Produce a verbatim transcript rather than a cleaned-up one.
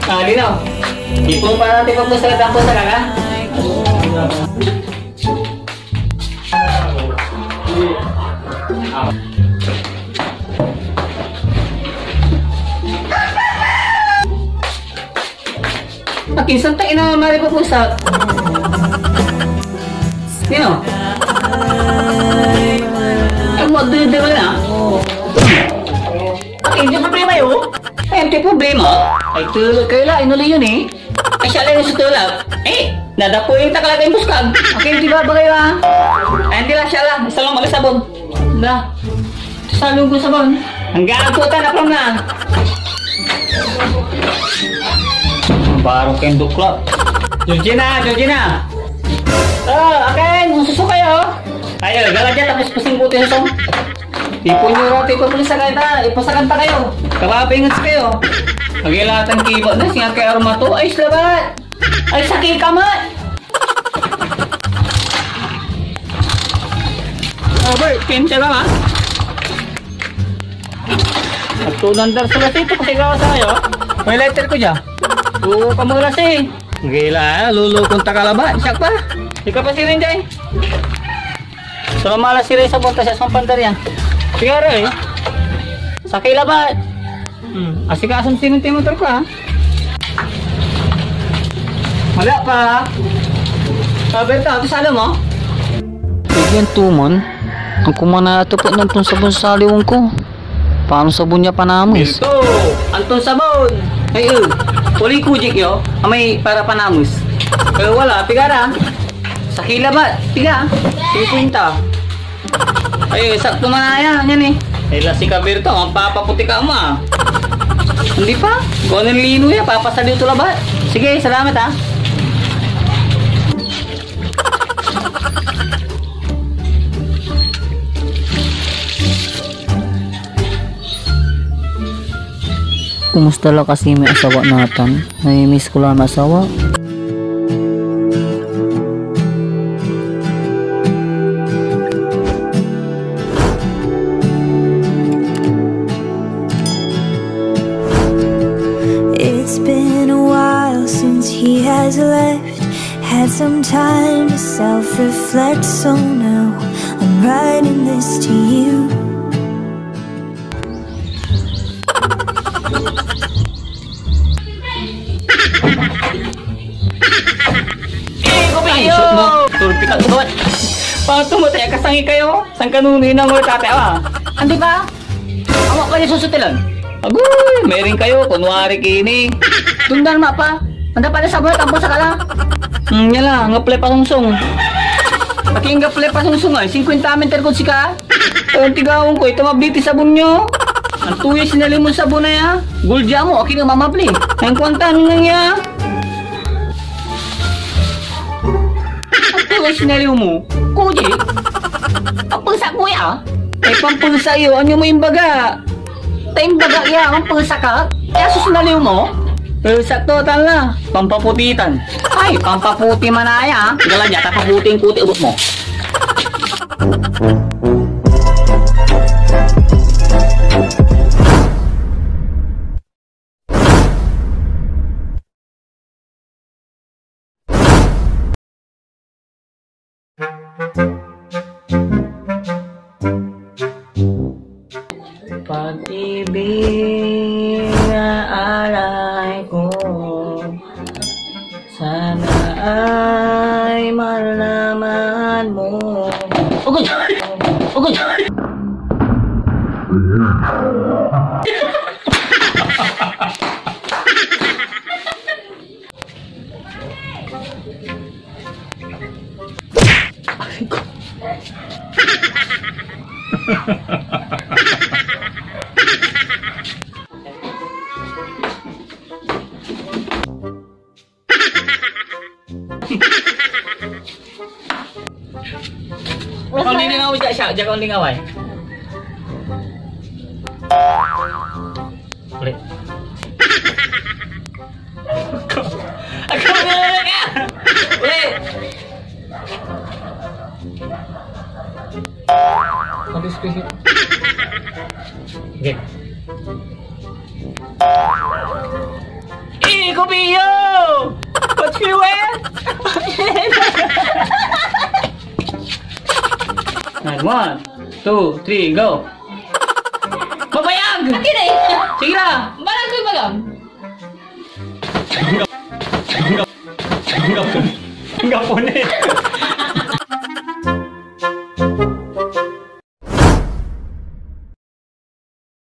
Ah, Lino. Ipon pa natin pag-usal at ang pusal, ha? Akin, santa ina, mari pa pusal. Lino. Ay, mo, dede, wala na. Ay, hindi problema yun. Ay, hindi problema. Ay, tulog kayo la, inuli yun eh. Ay, siya lang yung sa tulog. Eh, nadapoy yung takal at yung buskag. Okay, di ba, bagay ba? Ay, hindi lang siya lang. Isa lang mag-sabon. Na. Salong ko sabon. Ang gago ta, napram na. Barong kayong duklap. Georgina, Georgina. Oh, akin, ususo kayo. Ayo, gala dyan, tapos pusing ko ito yung song. Ipon nyo raw, ipon mo sa kayo, ta, ipon sa kanta kayo. Kababingan sa kayo. Lagay lahat ang keyboard na, singa kay Armato. Ay, salamat! Ay, sakit ka, man! Over, pinsa ka, ha? Nagtunandar sa lasi ito kasi gawa sa kayo. May letter ko dyan. Oo, ka mo lasi. Gila, lulukon ta ka labat. Siya pa. Ikaw pa si Rinjay. So, mala si Reza, punta siya sa Pandaria. Siguro eh. Sakay labat. Hmm. Asikaso mo si Rinjay motor ko, ha? Wala pa. Sabi ito, ito sa alam mo? Bigyan tuman. Ang kumana ito po ng tong sabon sa liwang ko. Paano sabon niya panamis? Ito, anton sabon. Ay, eh. Uli ko, Jake, yo. Amay para panamis. Eh, wala. Pigara. Sa kila ba? Piga? Singkwenta. Ay, sakto man aya. Yan eh. Ay, la si Kabirto. Ang papaputi ka mo, ah. Hindi pa? Kung anong lino ya, papasaliw to labat. Sige, salamat, ah. Kumusta la kasi may asawa natan? Nami-miss ko la may asawa. It's been a while since he has left. Had some time to self-reflect, so now I'm writing this to you. Eh, ko kayo! Ay, shoot mo. Turpi ka, gawat. Paano tumatay? Kasangi kayo? San kanunoy na mo, tatay, ah? Andi pa? Ama pa ni susutilan. Agoy, meron kayo, kunwari kini. Tundan ma pa. Anda pa ni sabon, tampol sa kala. Hmm, yan la, ngaplay pa sungsong. Akin ngaplay pa sungsong ay, singkwenta amin terkod sika. Ay, ang tigawan ko, ito mabiti sabon nyo. Ang tuya sinali mo sabon na ya. Gulja mo, akin ang mamabli. Ang kwantan nga ya. Ang tuya sinali mo. Kuji. Ang pulsa ko ya. Ay, pampulsa iyo, ano mo imbaga? Ta imbaga ya, ang pulsa ka? Kaya sus naliw mo? Eh, sakto, tan la. Pampaputitan. Ay, pampaputi manaya, ah. Gala dyan, papaputi yung kuti ubot mo. Pag-ibig na alay ko, sana ay malaman mo. Agay! Agay! Kung hindi na ako dyan siya, dyan kung hindi nga, why? Ulit. Ako na ka! Ulit! What is this? Game. Eh, Kupiyo! What's your way? And one, two, three, go! Mabayag! Akin eh! Sige na! Balag ko yung bagang. Anggapo ni.